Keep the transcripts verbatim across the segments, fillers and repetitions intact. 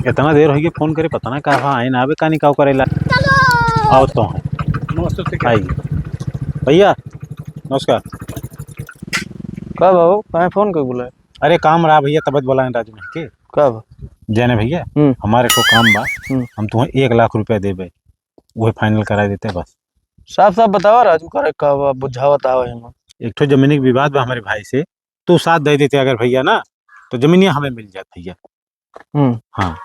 इतना देर होइगे फोन करे, पता ना का भा आए ना आवे, का निकाव करेला। आओ तो है। नमस्ते, ठीक है। आई। भैया, नमस्कार। का भा, काहे फोन कर बुलाए? अरे काम रहा भैया, तबत बोलाए राजू ने के। का भा? जाने भैया, हम्म। हमारे को काम बा, हम्म। हम तुम्हें एक लाख रुपया देबे, वही final करा देते बस। साफ साफ बतावा राजू, करे का बा, बुझावत आवा है। एक ठो जमीनी के विवाद बा हमारे भाई से, तू साथ दे देते अगर भैया ना, तो जमीनिया हमें मिल जात भैया। हम्म। हाँ।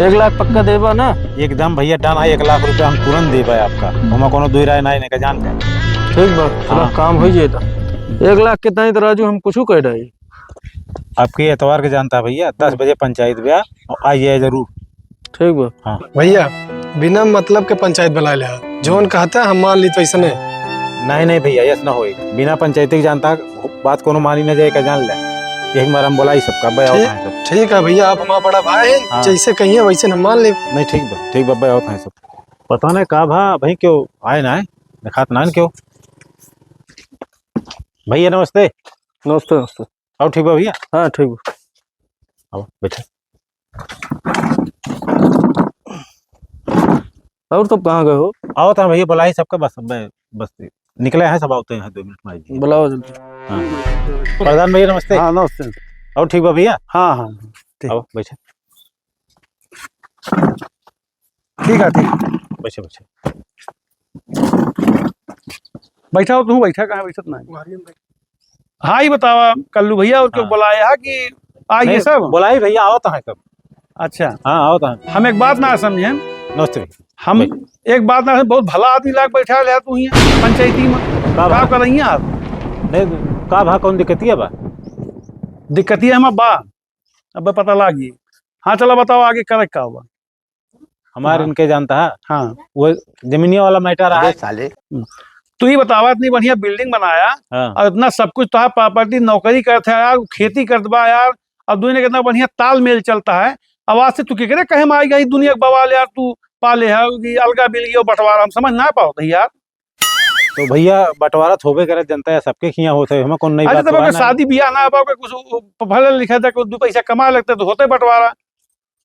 एक लाख पक्का देबा ना? एकदम भैया done है, एक लाख रुपया हम तुरंत देबे आपका, हमें कोनो दुई राय ना, नहीं का जान का। ठीक बा, चलो हाँ। काम हो जाए तो। एक लाख के ताई तो राजू हम कुछ कर डाई। आपके एतवार के जानता भैया, दस बजे पंचायत बा, और आइए जरूर। ठीक बा। हाँ। भैया, बिना मतलब के पंचायत बुलाए ले, जौन कहता हम मान ली तो ऐसने। नहीं, नहीं भैया, ऐसा ना होई। बिना पंचायती के जानता बात कोनो मानी ना जाए, का जान ले। यही मारे हम बोलाई सबका, बे आओ ठीक, कहाँ सब। ठीक है भैया, आप हमारा बड़ा भाई हैं, हाँ। जैसे कहिए वैसे हम मान ले। नहीं, ठीक बा, ठीक बा, बे आओ कहाँ सब। पता नहीं का भा, भाई क्यों आए ना है, दिखात ना है क्यों। भैया नमस्ते। नमस्ते, नमस्ते। और ठीक बा भैया? हाँ, ठीक बा। आओ, बैठे। और सब कहाँ गए हो? आओ तो भैया, बुलाई सबका, बस, मैं, बस निकले हैं, सब आते हैं दो मिनट में, आइए। बुलाओ जल्दी। हाँ। प्रधान भैया, नमस्ते। हाँ, नमस्ते। और ठीक बा भैया? हाँ, हाँ, ठीक। आओ, बैठे। ठीक है, ठीक। बैठे, बैठे। बैठा हो तू, बैठा, कहाँ बैठत ना है? हाँ, ई बतावा, कल्लू भैया और क्यों हाँ। बुलाया है कि आइए नहीं, सब? बुलाई भैया, आओ तो है सब। अच्छा। हाँ, आओ तो है। हम एक बात ना समझेन। नमस्ते। हम बैठ। एक बात ना, बहुत भला आदमी लाग बैठा ले तू हियाँ पंचायती में। का का भा? कर रही हैं आप? नहीं, का भा, कौन दिक्कतिया बा? दिक्कतिया हमार बा, अब पता लागी। हाँ, चला बताओ आगे करे का बा? हमार हाँ। इनके जानता है। हाँ। वो जमीनिया वाला matter अबे है। साले। हम्म। तू ही बतावा, इतनी बढ़िया building बनाया हाँ। और इतना सब कुछ तो है, property, नौकरी करत है यार, खेती करत बा यार, और दुनिया के इतना बढ़िया तालमेल चलता है। अब आज से तू केकरे कहे में आई गई दुनिया के बवाल यार, तू पाले है कि अलगा बिलगी और बंटवारा, हम समझ ना पावत है यार। तो भैया बंटवारा तो होबे करे, जनता है सबके खिया होत है, हमें कौन नई अच्छा, बात तब हुआ अगर ना। शादी ब्याह ना बा, कुछ पढ़े लिखे तक दो पैसा कमाए लगते तो होते बंटवारा।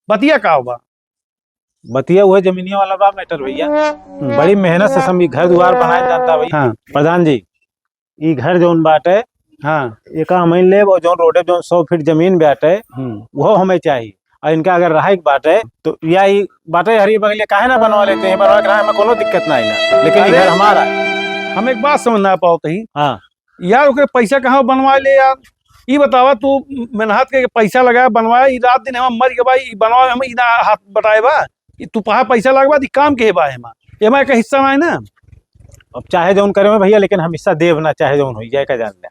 बतिया का बा? बतिया उहे जमीनिया वाला बा matter भैया। हम्म। बड़ी मेहनत से सब ई घर दुआर बनाए जानता भैया। हाँ। प्रधान जी, ई घर जौन बाटे, हाँ। एका हमइन लेब और जौन रोडे जौन सौ फीट जमीन बाटे, हम्म। उहो हमें चाही। और इनका अगर रहे के बाटे, तो या ई बाटे हरी बगलिया काहे ना बनवा लेते हैं, बनवा के रहे में कोनो दिक्कत ना है ना, लेकिन ई अरे, घर हमारा है। हम एक बात समझ ना पावत ही। हाँ। यार, ओकरे पैसा कहाँ बनवाए ले यार? ई बतावा, तू मेहनत के पैसा लगाए, बनवाए, ई रात दिन हमार मर गवा, ई बनवाए, हम ई ना हाथ बटाए बा, ई तू पहा पैसा लगवा, ई काम के बा एमा, एमा एक हिस्सा ना है ना। अब चाहे जौन करे में भैया, लेकिन हम हिस्सा देब ना, चाहे जौन होई जाए, का जान ले।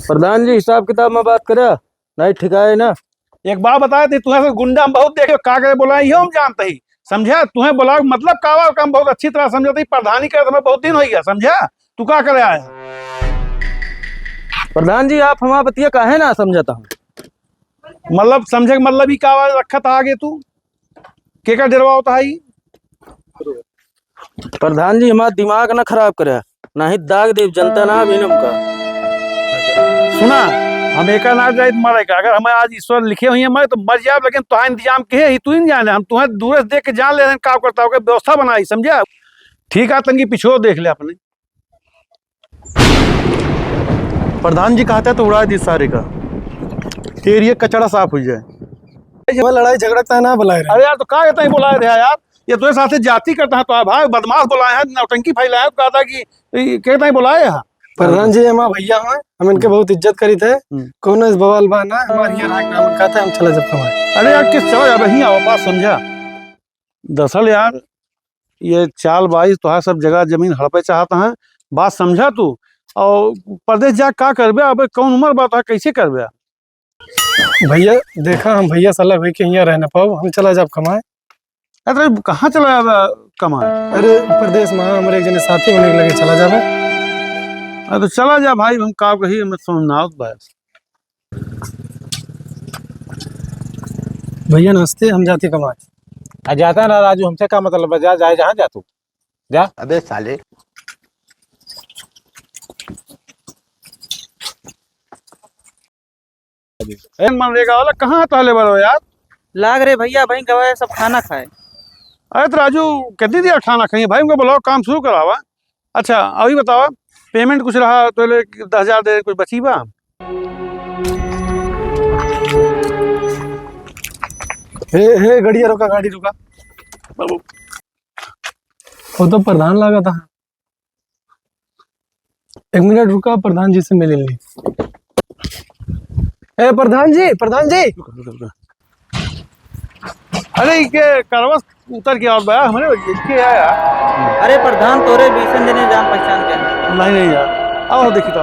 प्रधान जी, हिसाब किताब में बात करे, नहीं ठिकाए ना। एक बात बताए थे, तुहे से गुंडा हम बहुत देखे, का करे बोला, इहो हम जानते ही, समझा? तुहे बोला मतलब का बा, हम बहुत अच्छी तरह समझते ही, प्रधानी करे हमें बहुत दिन हो गया, समझा? तू का करे आया? प्रधान जी, आप हमार बतिया काहे ना समझता हूँ? मतलब समझे के मतलब ही का बा, रखत आगे तू? के का डरवावत है ई? प्रधान जी, हमार दिमाग ना खराब करे, नाही दाग देब, जनता ना अभी हमका। सुना, हम एका ना जाइत मरे का, अगर हमें आज ईश्वर लिखे हुई है मरे तो मर जाब, लेकिन तुहार इंतजाम के ही तू ही जाने, हम तुहे दूर से देख के जान ले रहे हैं, का करता होगा, व्यवस्था बनाई, समझा? ठीक है, तनकी पिछो देख ले अपने। प्रधान जी कहते तो उड़ा दी सारे का, एरिया कचरा साफ हो जाए। ये लड़ाई झगड़ा का ना बुलाए रहे। अरे यार, तो का कहता ही बुलाए रहे यार, ये तो साथे जाति करता है, तो भाई बदमाश बुलाए हैं, नौटंकी फैलाए हैं, तो कहता कि ये कहता ही बुलाए हैं। प्रधान जी हमार भैया हैं, हम इनके बहुत इज्जत करी थे, हम्म। कौन इस बवाल बा ना, हमारे यहाँ राग नाम कहते हैं, हम चला जब कमाए। अरे यार, किस चला जब यहीं आओ, बात समझा। दरअसल यार, ये चालबाज तोहार सब जगह जमीन हड़पे चाहत हैं, बात समझा तू। और परदेस जा का करबे, अबे कौन उम्र बा तोहार, कैसे करबे? भैया देखा, हम भैया से अलग होइके हियाँ रह न पाओ, हम चला जाब कमाए। अरे कहाँ चला जाबे कमाए? अरे परदेस में हमरे एक जने साथी होने के लगे चला जाबे। अरे तो चला जा भाई, हम का कही, हम समझ ना आवत बा। भैया नमस्ते, हम जाते कमाए। आ जाता ना राजू, हमसे का मतलब है, जा, जाए जहाँ जा तू, जा। अबे साले। ए, मनरेगा वाला कहाँ तहले बड़ो यार? लाग रे भइया, भाई गवाए सब खाना खाए। अरे तो राजू, कितनी देर खाना खाइए भाई, उनको बुलाओ, काम शुरू करावा। अच्छा, अभी बतावा, payment कुछ रहा तो ले दस हजार दे, कुछ बची बा? हे, हे, गड़िया रुका, गाड़ी रुका। बाबू। वो तो प्रधान लागा था। एक मिनट रुका, प्रधान जी से मिल ली। ए प्रधान जी, प्रधान जी। अरे, इके करवस उतर के और बया, हमरे इके आया। अरे प्रधान, तोरे बीसन देने जान पहचान के। नहीं, नहीं यार, आओ देखी तो।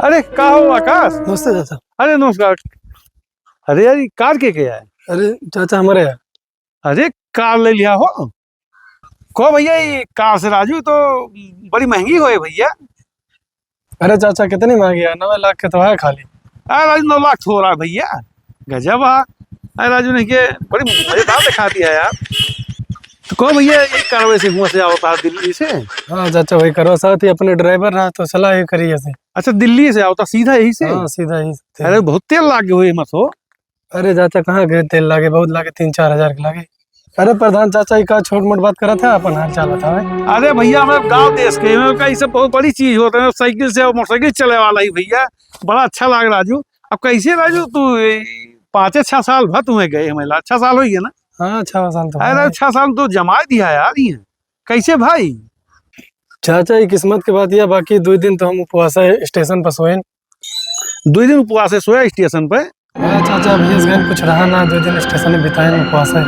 अरे, का हो आकाश? नमस्ते चाचा। अरे, नमस्कार। अरे यार, ये कार के, के है? अरे चाचा, हमारे है। अरे, कार ले लिया हो? को भइया, ये कार से राजू तो बड़ी महंगी होए भइया। अरे चाचा, कितनी महंगी है? नब्बे लाख के तो है खाली। अरे राजू, नौ लाख थोड़ा है भइया, गजब है। अरे राजू ने के बड़ी मजेदार दिखा दिया यार। तो को भइया, ये कार वैसे हुआ से आवता है दिल्ली से? हाँ चाचा, वही करो साथ ही, अपने driver रहा तो सलाह ही करिए से। अच्छा, दिल्ली से आवता सीधा यही से? हाँ, सीधा यही से। अरे बहुत तेल लाग गए हुए मत हो। अरे चाचा, कहाँ गए तेल लागे, बहुत लागे, तीन चार हजार के लागे। अरे प्रधान चाचा, ई का छोट मोट बात करत है, अपन हाल चाल बतावे। अरे भइया, हमारे गाँव देश के में का ई सब बहुत बड़ी चीज होता है, साइकिल से और मोटरसाइकिल चले वाला ही भइया, बड़ा अच्छा लाग राजू। अब कैसे राजू तू, ए, पाँचे छह साल भर तुम्हें गए हमें ला, छह साल हो गया ना? हाँ, छह साल तो अरे हुआ है। छह साल तो जमा दिया यार, ये कैसे भाई? चाचा, ये किस्मत के बात यह, बाकी दो दिन तो हम उपवास है, स्टेशन पर सोए। दो दिन उपवास है, सोया स्टेशन पे? हाँ चाचा, अभी इस घर कुछ रहा ना, दो दिन स्टेशन में बिताए, उपवास है।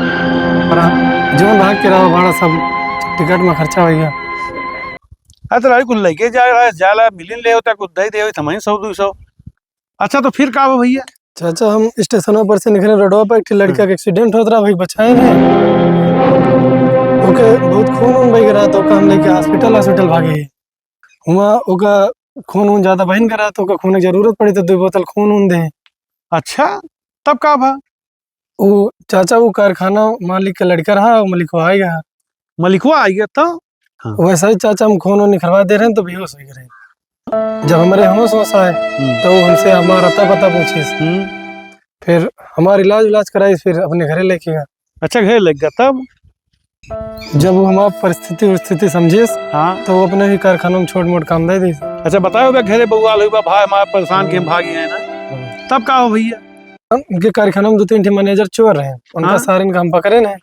पर हाँ, जीवन भाग के रहा, भाड़ा सब टिकट में खर्चा हो गया। अरे तो राजू, कुछ लेके जा रहा है, जाला मिलिन ले होता, कुछ दे दे, थमाई सौ दो सौ। अच्छा, तो फिर का हो भइया? चाचा, हम स्टेशनवा पर से निकले, रोडवा पर एक ठे लड़का हाँ। के accident होत रहा, भाई बचाए हैं। ओके बहुत खून उन बह रहा, तो ओका हम लेके hospital, hospital भागे। हुआ ओका खून उन ज्यादा बहिन करा, तो ओका खून के जरूरत पड़ी, तो दो बोतल खून उन दे। अच्छा, तब का भा? वो चाचा, वो कारखाना मालिक के लड़का रहा, वो मलिकवा आ गया। मलिकवा आ गया, तो? हाँ। वैसा ही चाचा, हम खून उन निकलवा दे रहे हैं, तो बेहोश हो गए रहे। जब हमारे होश होश आए, हम्म। तो वो हमसे हमारा अता पता पूछिस। हम्म। फिर हमार इलाज उलाज कराइस, फिर अपने घरे लेके गया। अच्छा, घरे लेके गया, तब? जब वो हमार परिस्थिति उस्थिति समझिस, हाँ। तो वो अपने ही कारखाना में छोट मोट काम दे दी। अच्छा, बताओ बे, घरे बउआल हुई बा, भाई हमार परेशान के हम भागी हैं ना। हाँ। तब का हो भइया? उनके कारखाना में दो तीन ठे manager चोर रहे, उनका हाँ। सारे इनका हम पकड़े नहीं।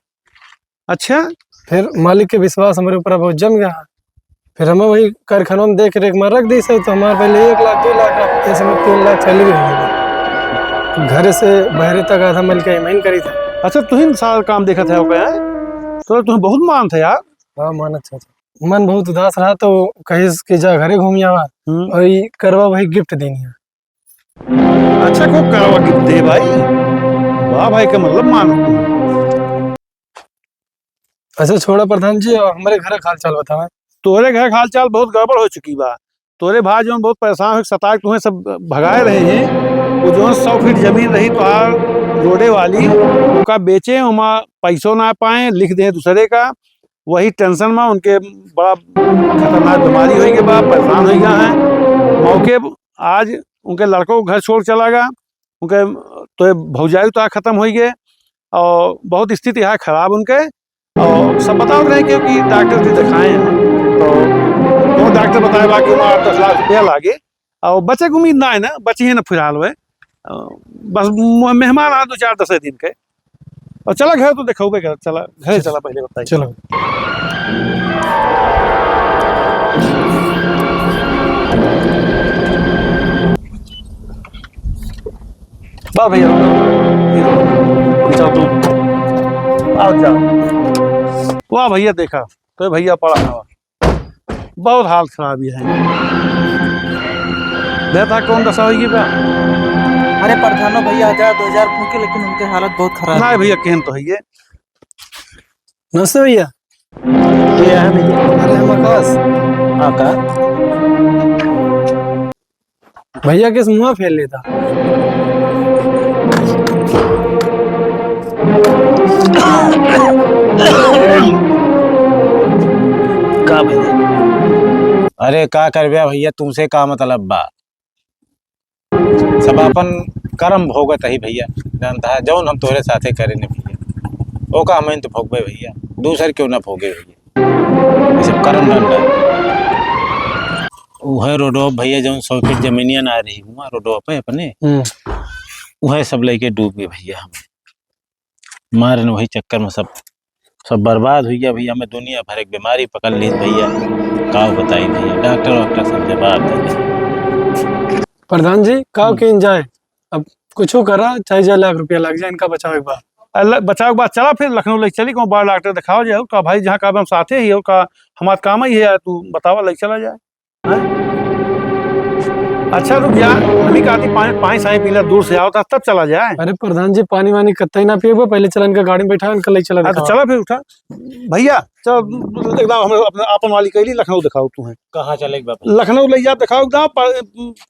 अच्छा। फिर मालिक के विश्वास हमरे ऊपर बहुत जम गया। फिर हमें वही कारखाना में देख रेख में रख दी से, तो हमारे पहले एक लाख, दो लाख रख, ऐसे में तीन लाख चली गई। घर से बहरे तक आधा मल के ईमान करी था। अच्छा, तुहिन सारा काम देखत है ओके, हैं? तो तुम्हें बहुत मान था यार। हाँ, मान अच्छा था। मन बहुत उदास रहा, तो कहिस कि जा घरे घूम आवा। हम्म। और ये करवा वही gift देनी है। अच्छा, को करवा gift दे भाई। वाह भाई, का मतलब मान। अच्छा, छोड़ा प्रधान जी, अब हमरे घर के हाल चाल बतावा। तोहरे घर के हाल चाल बहुत गड़बड़ हो चुकी बा। तोहरे भाई जौन बहुत परेशान हो, सताए, तुम्हें सब भगाए रहे हैं, वो जौन सौ फीट जमीन रही तोहार रोडे वाली, ओका बेचे, ओमा पैसो ना पाए, लिख दे दूसरे का, वही tension में उनके बड़ा खतरनाक बीमारी हो गई बा, परेशान हो गया है। मौके आज उनके लड़कों को घर छोड़ चला गया, उनके तो भौजाई तो खत्म हो गए और बहुत स्थिति है खराब उनके। और सब बतावत रहे क्योंकि डॉक्टर के दिखाए हैं, तो वो डॉक्टर बताए बा कि वहाँ आठ दस लाख रुपया लागे और बचे के उम्मीद ना है ना, बची है ना फिलहाल वह। अ, बस म-, मेहमान आ दो चार दस दिन के। और चला घर तो देखो बे, घर चला, घर चला पहले बताइए। चलो। वाह भैया, रुको। ये रुको। जाओ तुम। आओ, जाओ। वाह भैया, देखा, तो भैया पड़ा हवा। बहुत हाल खराब ये है। देखा कौन दशा होगी बा। अरे, प्रधानो भैया हजार दो हजार फूके, लेकिन उनके हालत बहुत खराब ना है। भैया, केहन तो है ये। नमस्ते भैया। के है भैया? अरे, हम आकाश। आकाश? भैया किस मुँह फेर लेता? का भैया? अरे का करबे भैया, तुमसे का मतलब बा? सब आपन करम भोगत ही भइया, जानत ह, जौन हम तोहरे साथे करेन भइया, ओका हमइन तो भोगबे भइया, दूसर केहू ना भोगे भइया, ई सब करम डंडा। उहे रोडवा भइया, जौन सौ फीट जमीनिया ना रही हुआ रोडवा पे अपने, हम्म। उहे सब लइके डूब गए भइया हम। मारे न वही चक्कर में सब, सब बर्बाद हुई गया भइया। हमें दुनिया भर एक बीमारी पकड़ ली भइया, का बताई भइया, डॉक्टर वॉक्टर सब जवाब दे दे। प्रधान जी, का हम्म। किन जाए? अब कुछो करा, चाहे जे लाख रुपया लग जाए, इनका बचावे के बा। अल्लाह, बचावे के बा, चला फिर लखनऊ लेके चली, कौन बड़ा डॉक्टर दिखाओ जाए। का भाई, जहाँ का हम साथे ही हो, का हमार काम ही है यार, तू बतावा, लेके चला जाए। हैं? अच्छा रुक यार, हम ही कहती पानी, पानी सानी पीला, दूर से आओ था, तब चला जाए। अरे प्रधान जी, पानी वानी कत्ते ना पिएबो, पहले चला इनका गाड़ी में बैठा, इनका ले चला हाँ, तो दिखावा। चला फिर उठा। भइया, चल, एकदम हम अपने आपन वाली कैली, लखनऊ दिखाओ तू है। कहाँ चले के बा भइया? लखनऊ ले जा, दिखाओ एकदम, पर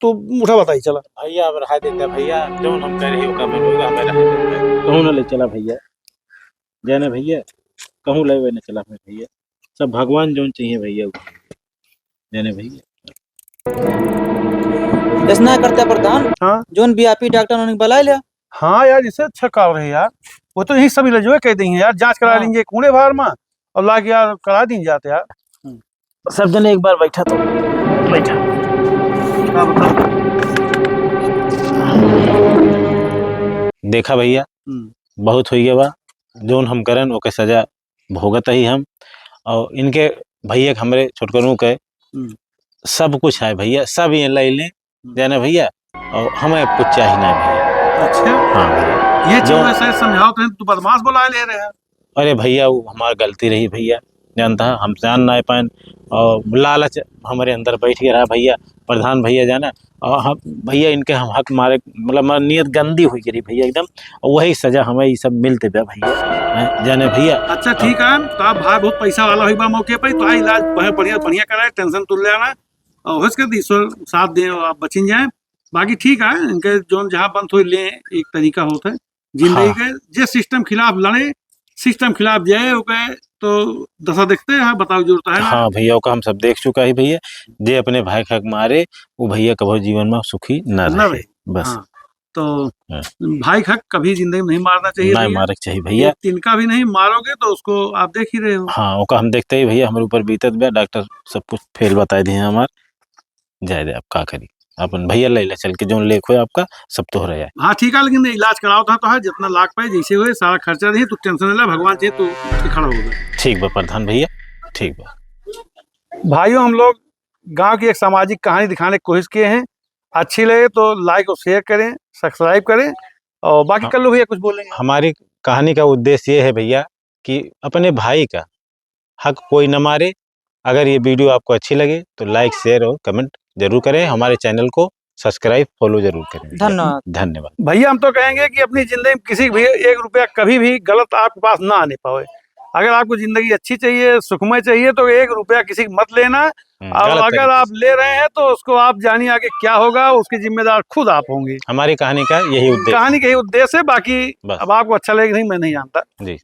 तू उठा बताई, चला। भइया, अब रहा देता भइया, जौन हम कह रहे हो, काम होगा, हमें रहा देता। कहूँ ना ले चला भइया, जाने भइया, कहूँ ले वे न चला हमें भइया, सब भगवान जौन चाहिए भइया, उ जाने भइया। ऐसा ना करते प्रधान, हाँ? जौन वीआईपी डॉक्टर उन्हें बुला लिया। हाँ यार, इससे अच्छा काम रहे यार, वो तो यही सब इलाजवे कह देंगे यार, जांच करा हाँ। लेंगे कूड़े भार में और लाके यार करा दीन जाते यार। हम्म। सब जने एक बार बैठा तो, बैठा। देखा भइया, हम्म। बहुत हो गया बा, जौन हम करन ओके सजा भोगत ही हम। और इनके भइया के, हमरे छोटकनू के हम्म। सब कुछ है भइया, सब ये ले लें, हम्म। जाने भइया, और हमें कुछ चाहिए ना भइया। अच्छा। हाँ भइया। ये चीज जो मैं सही समझाओ तो तू बदमाश बुलाए ले रहे हैं। अरे भइया, वो हमार गलती रही भइया, जानता है, हम जान ना पाएन और लालच हमरे अंदर बैठ गया रहा भइया, प्रधान भइया जाना, और हम भइया इनके हम हक मारे, मतलब हमार नियत गंदी हुई रही भइया एकदम, और वही सजा हमें ये सब मिलते बा भइया, हैं, जाने भइया। अच्छा ठीक है, तो आप भाई बहुत पैसा वाला हुई बा मौके पे, तो आ इलाज बढ़िया, बढ़िया, बढ़िया कराए, टेंशन तू ले आना, और हो सके तो ईश्वर साथ दे और आप बचिन जाए। बाकी ठीक है, इनके जौन जहाँ बंद हो ले, एक तरीका होता है जिंदगी हाँ। के, जे सिस्टम खिलाफ लड़े, सिस्टम खिलाफ जाए, ओके तो दशा देखते हैं, बताओ जरूरत है ना। हाँ भइया, ओका हम सब देख चुका है भइया, जे अपने भाई के हक मारे, वो भइया कभो जीवन में सुखी ना ना रहे। रहे। बस। हाँ। तो हाँ। भाई के हक कभी जिंदगी में नहीं मारना चाहिए ना भइया। मारे के चाहिए भइया। ये तिनका भी नहीं मारोगे तो उसको आप देख ही रहे हो। हाँ, ओका हम देखते ही भइया, हमारे ऊपर बीतत बा, डॉक्टर सब कुछ फेल बताए दिए हमार। जाए दे, आप का करी, अपन भइया ले ले चल के, जौन लेख होए आपका, सब तोहरा जाए। हाँ, ठीक है, लेकिन इलाज कराओ था, तो है, जितना लाग पाए, जैसे होए, सारा खर्चा रही, तू टेंशन ना ले, भगवान चाहिए, तू खड़ा होगा। ठीक बा प्रधान भइया, ठीक बा। भाइयों, हम लोग गांव की एक सामाजिक कहानी दिखाने की कोशिश किए हैं, अच्छी लगे तो लाइक और शेयर करें, सब्सक्राइब करें, और बाकी हाँ। कल्लू भइया कुछ बोलेंगे। हमारी कहानी का उद्देश्य ये है भइया कि अपने भाई का हक कोई न मारे। अगर ये वीडियो आपको अच्छी लगे तो लाइक, शेयर और कमेंट जरूर करें। हमारे चैनल को सब्सक्राइब, फॉलो जरूर करें। धन्यवाद। धन्यवाद। भइया, हम तो कहेंगे कि अपनी जिंदगी में किसी भी एक रुपया कभी भी गलत आपके पास ना आने पावे। अगर आपको जिंदगी अच्छी चाहिए, सुखमय चाहिए, तो एक रुपया किसी की मत लेना। हम्म, और गलत अगर तरीके आप से। ले रहे हैं तो उसको आप जानिए आगे क्या होगा, उसके जिम्मेदार खुद आप होंगे। हमारी कहानी का यही उद्देश्य कहानी है। का यही उद्देश्य है, बाकी बस। अब आपको अच्छा लगे कि नहीं, मैं नहीं जानता। जी।